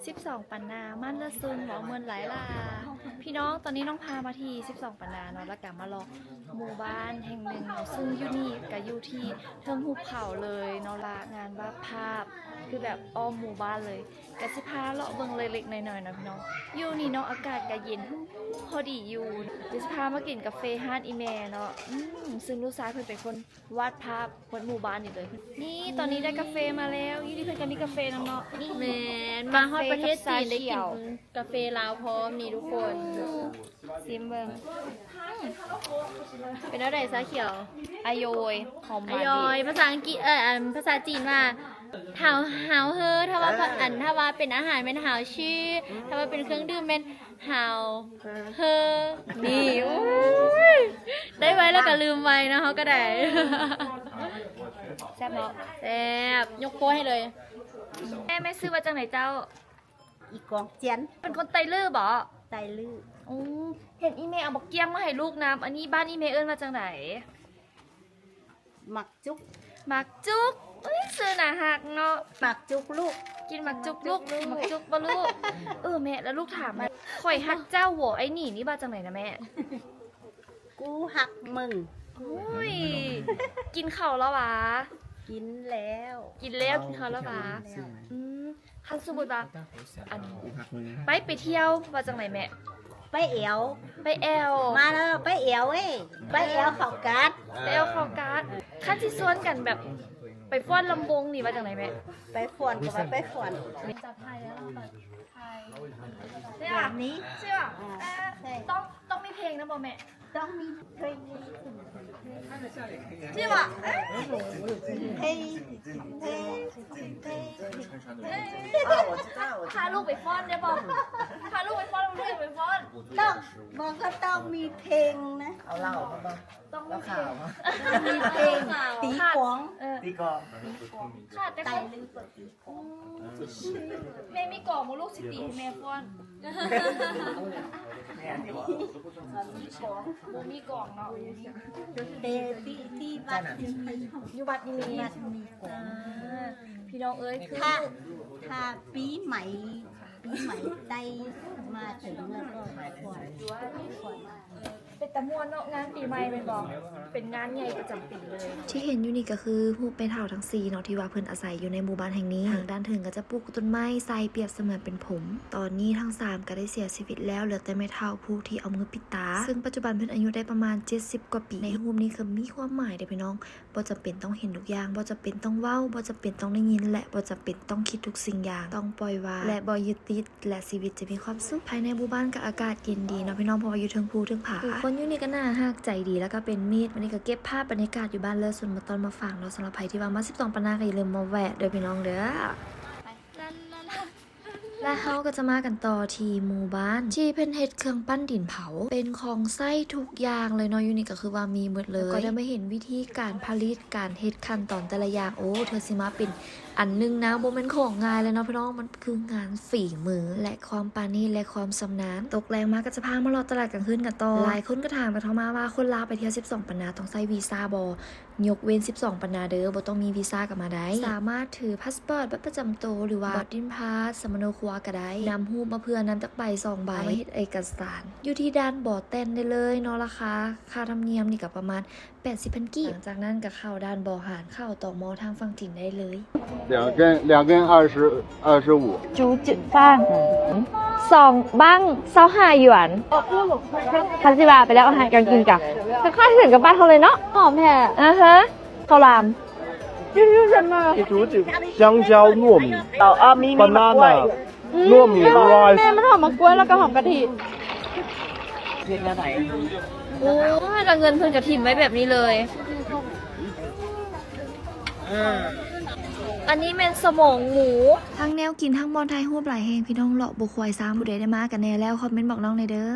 ສິບສອງປັນນາ ບ້ານເລີດຊຸງ ເວົ້າມ່ວນຫຼາຍຫຼາ. ພີ່ນ້ອງ ຕອນນີ້ນ້ອງພາມາທີ່ສິບສອງປັນນາເນາະ ແລ້ວກະມາເລາະໝູ່ບ້ານແຫ່ງໜຶ່ງເນາະ ຊຶ່ງຢູ່ນີ້ກະຢູ່ທີ່ເທິງຫຸບເຂົາເລີຍເນາະ ລະງານວາດພາບ ຄືແບບອ້ອມໝູ່ບ້ານເລີຍ. ກະຊິພາເລາະເບິ່ງເລັກໆນ້ອຍໆເນາະພີ່ນ້ອງ. ຢູ່ນີ້ເນາະ ອາກາດກະເຢັນຫຶ້ມໆ ພໍດີຢູ່. ດຽວຊິພາມາກິນກາເຟຮ້ານອີ່ແມ່ເນາະ ອືມ ຊຶ່ງລູກຊາຍເພິ່ນເປັນຄົນວາດພາບໝົດໝູ່ບ້ານນີ້ເລີຍ. ນີ້ ຕອນນີ້ໄດ້ກາເຟມາແລ້ວ ຢູ່ທີ່ເພິ່ນກະມີກາເຟນຳເນາະ. ນີ້ ແມ່ນ ມາຮອດປະເທດຈີນໄດ້ກິນກາເຟລາວພ້ອມນີ້ທຸກຄົນ. ຊິມເບິ່ງ ເປັນແນວໃດຊາຂຽວ? ອາໂຢຍ ຫອມຫວານດີ. ອາໂຢຍ ພາສາອັງກິດ ເອີ ອັນ ພາສາຈີນວ່າ ເຮົາ ເຮົາເຮີ ຖ້າວ່າ ອັນ ຖ້າວ່າເປັນອາຫານແມ່ນ ເຮົາຊື່ ຖ້າວ່າເປັນເຄື່ອງດື່ມແມ່ນ ເຮົາເຮີ. ນີ້ ໂອ້ຍ ໄດ້ໄວແລ້ວກະລືມໄວເນາະ ເຮົາກະໄດ້. ແຊບເນາະ? ແຊບ ຍົກໂປ້ໃຫ້ເລີຍ. ແມ່ ແມ່ຊື່ວ່າຈັ່ງໃດເຈົ້າ? ອີກອງຈຽນ. ເປັນຄົນໄຕລື້ບໍ? ໄຕລື້. ໂອ້ ເຫັນອີ່ແມ່ເອົາບັກກ້ຽງມາໃຫ້ລູກນຳ. ອັນນີ້ບ້ານອີ່ແມ່ເອີ້ນວ່າຈັ່ງໃດ? ໝາກຈຸກ. ໝາກຈຸກ. ອຸ້ຍ ຊື່ໜ້າຮັກເນາະ. ໝາກຈຸກລູກ. ກິນໝາກຈຸກລູກ. ໝາກຈຸກລູກ. ໝາກຈຸກບໍ່ລູກ? ເອີ ແມ່ ລະລູກຖາມ ຂ້ອຍຮັກເຈົ້າໂຫວ ໄອ້ນີ້ ນີ້ວ່າຈັ່ງໃດນະແມ່? ກູຮັກມຶງ. ໂອ້ຍ ກິນເຂົ້າລະຫວາ? ກິນແລ້ວ. ກິນແລ້ວ ກິນເຂົ້າລະຫວາ? ກິນແລ້ວ. ອືມ ຄັນສົມມຸດວ່າ ອັນ ໄປ ໄປທ່ຽວວ່າຈັ່ງໃດແມ່? ໄປແອວ. ໄປແອວ. ມາແລ້ວ ໄປແອວເອີຍ. ໄປແອວເຂົ້າກາດ. ໄປແອວເຂົ້າກາດ. ຄັນຊິຊວນກັນແບບໄປຟ້ອນລຳວົງນີ້ວ່າຈັ່ງໃດແມ່? ໄປຟ້ອນ ກະວ່າໄປຟ້ອນ. ແບບນີ້ ໃຊ່ປະ? ອ່າ ໃຊ່. ຕ້ອງ ຕ້ອງມີເພງນຳບໍ່ແມ່? ຕ້ອງມີເພງ. ໃຊ່ປະ? ເພງ ເພງ ເພງ ເພງ. ພາລູກໄປຟ້ອນໄດ້ບໍ່? ພາລູກໄປຟ້ອນ ລູກໄປຟ້ອນ. ຕ້ອງ ມັນກະຕ້ອງມີເພງນະ. ເອົາເຫຼົ້າມາບໍ່? ຕ້ອງມີເພງ. ຕ້ອງມີເພງ. ຕີກອງ. ເອີ ຕີກອງ. ຂາດແຕ່ຄົນ ໄຕລື ແມ່ມີກອງບໍ່ລູກ ຊິຕີໃຫ້ແມ່ຟ້ອນ. ບໍ່ມີກອງ ບໍ່ມີກອງເນາະ. ແຕ່ທີ່ ທີ່ວັດ ຢູ່ວັດມີ ວັດມີກອງ. ອ່າ ພີ່ນ້ອງເອີຍ ຄື ຖ້າ ຖ້າປີໃໝ່ ປີໃໝ່ໄຕມາເຖິງແລ້ວກໍຂາຍຂອງ. ເປັນຕາມ່ວນເນາະ ງານປີໃໝ່ແມ່ນບໍ່? ເປັນງານໃຫຍ່ປະຈຳປີເລີຍ. ທີ່ເຫັນຢູ່ນີ້ກະຄືຮູບແມ່ເຖົ້າທັງສີ່ເນາະ ທີ່ວ່າເພິ່ນອາໄສຢູ່ໃນໝູ່ບ້ານແຫ່ງນີ້. ທາງດ້ານເທິງກະຈະປູກຕົ້ນໄມ້ໃສ່ ປຽບສະເໝືອນເປັນຜົມ. ຕອນນີ້ທັງສາມກະໄດ້ເສຍຊີວິດແລ້ວ ເຫຼືອແຕ່ແມ່ເຖົ້າຜູ້ທີ່ເອົາມືປິດຕາ ຊຶ່ງປັດຈຸບັນເພິ່ນອາຍຸໄດ້ປະມານເຈັດສິບກວ່າປີ. ໃນຮູບນີ້ກະມີຄວາມໝາຍເດ້ພີ່ນ້ອງ. ບໍ່ຈຳເປັນຕ້ອງເຫັນທຸກຢ່າງ, ບໍ່ຈຳເປັນຕ້ອງເວົ້າ, ບໍ່ຈຳເປັນຕ້ອງໄດ້ຍິນ ແລະ ບໍ່ຈຳເປັນຕ້ອງຄິດທຸກສິ່ງຢ່າງ. ຕ້ອງປ່ອຍວາງ ແລະ ບໍ່ຍຶດຕິດ ແລະ ຊີວິດຈະມີຄວາມສຸກ. ພາຍໃນໝູ່ບ້ານກະອາກາດເຢັນດີເນາະພີ່ນ້ອງ ເພາະວ່າຢູ່ເທິງພູເທິງຜາ. ຜູ້ຄົນຢູ່ນີ້ກະໜ້າຮັກໃຈດີ ແລ້ວກະເປັນມິດ. ມື້ນີ້ກະເກັບພາບບັນຍາກາດຢູ່ບ້ານເລີດຊຸນມາຕ້ອນມາຝາກເນາະ ສຳລັບໃຜທີ່ວ່າມາສິບສອງປັນນາກະຢ່າລືມມາແວະເດີພີ່ນ້ອງເດີ. ແລະ ເຮົາກະຈະມາກັນຕໍ່ທີ່ໝູ່ບ້ານທີ່ເພິ່ນເຮັດເຄື່ອງປັ້ນດິນເຜົາ ເປັນຂອງໃຊ້ທຸກຢ່າງເລີຍເນາະ. ຢູ່ນີ້ກະຄືວ່າມີໝົດເລີຍ ແລ້ວກະໄດ້ມາເຫັນວິທີການຜະລິດ ການເຮັດຂັ້ນຕອນແຕ່ລະຢ່າງ. ໂອ້ ເທື່ອຊິມາເປັນອັນໜຶ່ງນະ ບໍ່ແມ່ນຂອງງ່າຍເລີຍເນາະພີ່ນ້ອງ ມັນຄືງານຝີມື ແລະ ຄວາມປານີດ ແລະ ຄວາມຊຳນານ. ຕົກແລງມາກະຈະພາມາເລາະຕະຫຼາດກາງຄືນກັນຕໍ່. ຫຼາຍຄົນກະຖາມກັນເຂົ້າມາວ່າ ຄົນລາວໄປທ່ຽວສິບສອງປັນນາຕ້ອງໃຊ້ວີຊາບໍ່? ຍົກເວັ້ນສິບສອງປັນນາເດີ ບໍ່ຕ້ອງມີວີຊາກະມາໄດ້. ສາມາດຖືພາສປອດ, ບັດປະຈຳໂຕ ຫຼືວ່າ boarding pass ສຳມະໂນຄົວກະໄດ້. ນຳຮູບມາເພື່ອນຳຈັກໃບສອງໃບ ເອົາໄວ້ເຮັດເອກະສານ. ຢູ່ທີ່ດ່ານບໍ່ແຕ່ນໄດ້ເລີຍເນາະ. ລາຄາ ຄ່າທຳນຽມນີ້ກະປະມານແປດສິບພັນກີບ. ຫຼັງຈາກນັ້ນກະເຂົ້າດ່ານບໍ່ຫານ ເຂົ້າ ຕມ ທາງຝັ່ງຈີນໄດ້ເລີຍ. 两根，两根二十，二十五。九九三。 ສອງບັ້ງຊາວຫ້າຢວນ. ເຂົາຊິວ່າໄປແລ້ວ ອາຫານການກິນກະຄ້າຍໆຄືກັນກັບບ້ານເຮົາເລີຍເນາະ. ຫອມແທ້. ອາຮະ ເຂົ້າຫຼາມ. 香蕉糯米。 ອືມ 糯ມີໝາກກ້ວຍ ແມ່ນ ມັນຫອມໝາກກ້ວຍ ແລ້ວກະຫອມກະທິ. ໂອ້ຍ ລະເງິນເພິ່ນກະຖິ້ມໄວ້ແບບນີ້ເລີຍ. ອັນນີ້ແມ່ນສະໝອງໝູ. ທັງແນວກິນ ທັງບ່ອນຖ່າຍຮູບຫຼາຍແຮງ ພີ່ນ້ອງເລາະບໍ່ຄວາຍຊ້ຳ. ຜູ້ໃດໄດ້ມາກະແນ່ແລ້ວ ຄອມເມັນບອກນ້ອງແນ່ເດີ.